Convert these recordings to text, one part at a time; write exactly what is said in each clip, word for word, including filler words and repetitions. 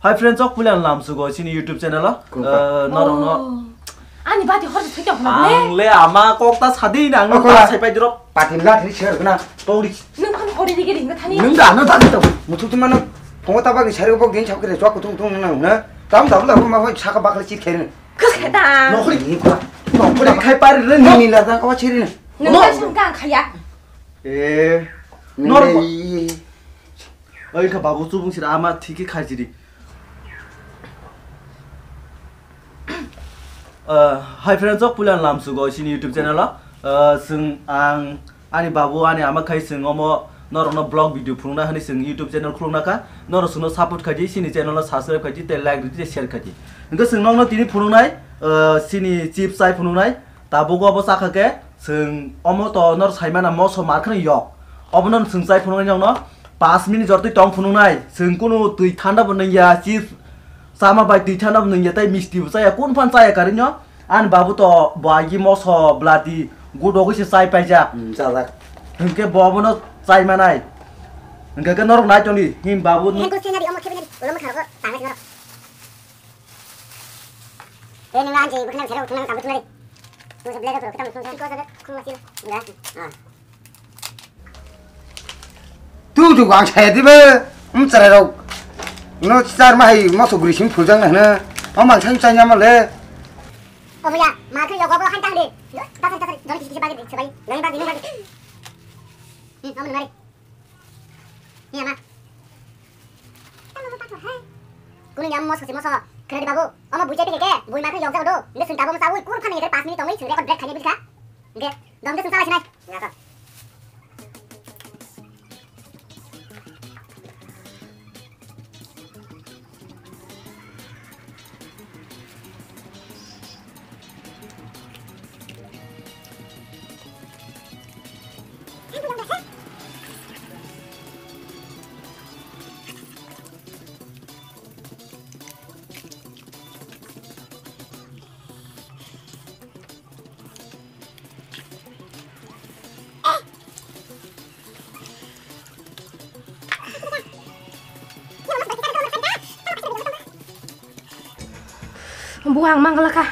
Hi friends, ok puilan lamsugo chini YouTube channel o. Kulka. Eh, norokno. Oh. Ani bati hor se thwikya hwnna le. Ang le ama kok ta sadi na, ang ta sai pai drop. Patin la thri share gna. Tongri. Nung khan hori digi ring thani. Nung da no da to. Mutu tu mano. Tongo ta bagni sari bok din chap kre chok tung tung nang na. Tam da bla ma hoi saka bakle chit khere. Kus kheta. No hori ni kwa. No hori khai pari re ni la ta ko chiri na. Nung ta sung kang khaya. Eh. Nor. Oi kha babu chubung sira ama thiki khaijiri. Uh, hi friends, ok puilan lamsugo chini YouTube channel o. Uh, chwng ang ani babu ani ama khai chwng omo norokno vlog video phunukna hwnwi chwng YouTube channel khulukna kha. Norok chwngno support khaidi, chini channel no subscribe khaidi, tei like ridi, tei share khaidi. Hwnkhe chwng nokno tini phunuknai, uh, chini chips chai phunuknai. Tabuk obo chakha khe chwng omo to nor saimana moso mar kheno yok. Obono chwng chai phunuknai nokno pas minute jor twi tong phunuknai. Chwng kunu twi thanda bo nungya, chips chama bai twi thanda bo nungya, tei misti bo chaya, kun phan chaya karino. Ani babu to bo agi moso blati gudogwi se chai paijak. Hmm, chajak. Hwnkhe bo obono chai manai. Hwnkhe khe norok nai tongdi, him babu. Hengkul senari omo khebinari, ulo mwkhang rogo tangwi norok. Tei nwng anjai bwkhwnang sero bwkhwnang tangwi thungnari. Nwng se black rok tamo thungsa. Tiko jaga khungma sila. Nga. Ah. Tu tu ang saya dibe. Um, chwrai rok. No char ma hai moso guri sim phuljang na hna. O mang sang chanya ma le. O buya, ma khe yogo bo han tang de. Tasari tasari jori kisi kisi bagi de sebai. Nang bagi nang bagi. Hmm, amun mari. Ni ama. Kunu nyam moso si moso. Kena di babu. Omo bujai tike ke. Bui ma khe yokjak do. Nde sun tabo mosa ui kur khani ke pas minute tongwi sun record break khani bilka. Nge. Dom de sun sala sinai. Ya ka. Bo ang mangala kha.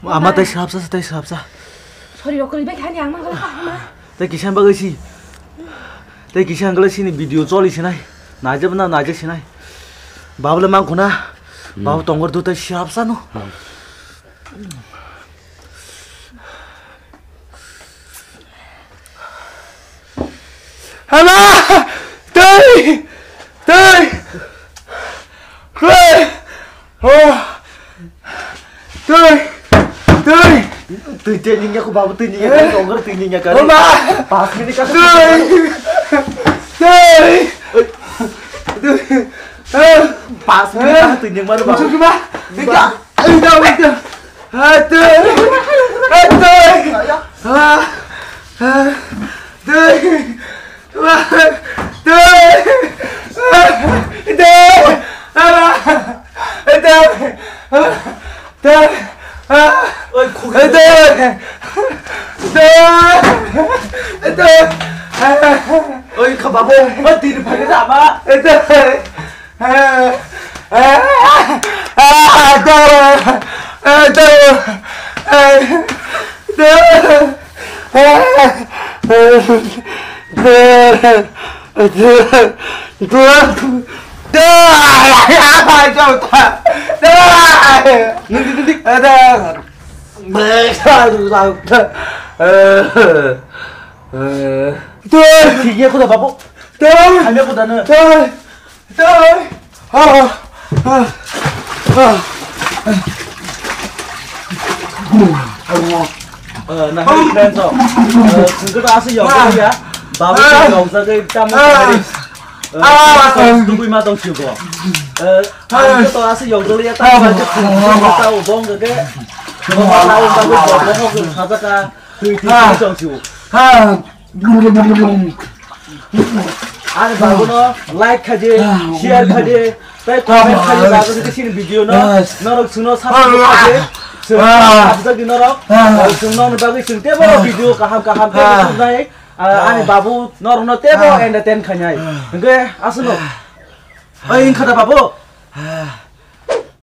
Ama tei swrapsa, tei swrapsa. Sorry, rok kwrwi bai thani ang mangala kha, ama. Tei kisa bagwi si. Tei kisa hwnkhe sini video choli sinai. Naijak na naijak sinai. Babule mangkhuna. Hmm. Babu tongor do tei swrapsa no. Hmm. Hala! Tei! Tei! Tei! Oh! Tei! Tei! Tei, tei, ningya ko babu, tei, ningya ko, tongor, tei, ningya ko. Oma! Pas minute ka. Tei! Tei! Pas minute ka, tei, ningya ko, babu. Tei, tei, tei. Aduh. Aduh. Ah. Ah. Aduh. Aduh. Aduh. Aduh. Aduh. Aduh. Oi, khuk. Aduh. Aduh. Aduh. Oi, kha babu. Oi, tini phai da ma. Aduh. Tei! Thik ya, kuda babu? Tei! Hamya kuda no? Tei! Tei! Ah! Ah! Ah! Eh, na hai friend to. Eh, sengke to aswk yong ya. Babu to yong sa ke tamo hari. Eh, tugui ma tong siu ko. Eh, ang to aswk yong ya, tamo hari. Tamo bong ke. Tamo hari, tamo hari, tamo hari, tamo hari. Twi twi twi chong siu. Ani babuno like khaidi, share khaidi, tei comment khaidi, babu jodi sini video no norok suno subscribe khaidi, suno subscribe di norok, suno ni bagwi sing tebo video kaham kaham tebo sunai, ani babu norok no tebo entertain khainai. Hingke asuno. Oi, wngkha da babu? Ah,